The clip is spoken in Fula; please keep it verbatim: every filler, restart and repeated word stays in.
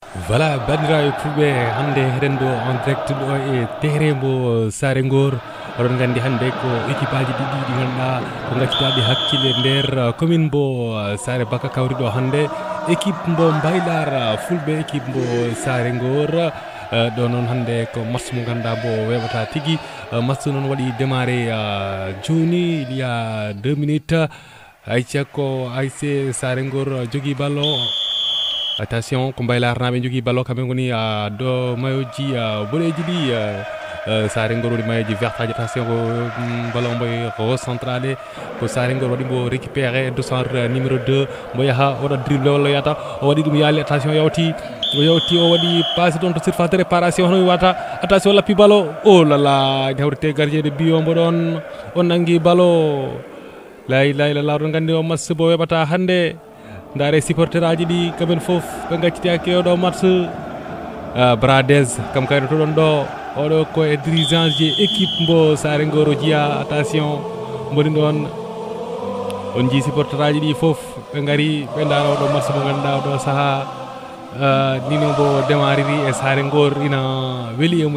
Voilà, banndiraaɓe fulɓe, hannde heɗen ɗo en direct ɗo e terrain mo Saare Ngor. Oɗon nganndi hannde ko équipe aji ɗiɗi ɗi ngannduɗaa ko ngaccitaaɗi hakkille nder, uh, commune mbo, uh, Saare Baka kawri ɗo hannde. Équipe mbo Mbaylar, uh, fulɓe, équipe mbo Saare Ngor. Uh, ɗo noon hannde ko match mo ngannduɗaa mbo weeɓata tigi. Uh, match noon waɗi démarré, uh, jooni, il y a deux minutes. Ayca, ko A S C Saare Ngor jogii ballon. Attention, ko Mbaylarnaaɓe jogii ballon, kamɓe ngoni, ah, ɗo mayoji, ah, boɗeeji ɗi, ah, ah, Saare Ngor woni mayoji vert aji. Attention, ko, mm, ballon mbo e recentrade. Ko Saare Ngor waɗi mbo récupéré, dossard, ah, numéro deux. Mbo yaha, o waɗa dribble walla o yahata, o waɗi ɗum yaali. Attention, yawti, o yawti, o waɗi passe ɗon to surface de réparation, hono mi wata. Attention, lappi ballon. Oh là là, ene hawrite gardien de but o mbo ɗon. O nangi ballon. Lay, lay, la, lawɗon nganndi o match bo weɓata hannde. Ndaare supporter aji ɗi, kamɓe fof ɓe ngaccitaki e oɗo match. Ah, Bradez, kam kayno to ɗon ɗo. Oɗo ko e dirigeant ji équipe mbo Saare Ngor o jiya, attention. Mboni ɗon. On jii supporter aji ɗi fof, ɓe ngari, ɓe ndaara oɗo match mo ngannduɗaa oɗo saha. Ah, nino mbo démarriri e Saare Ngor ina weli e mumen.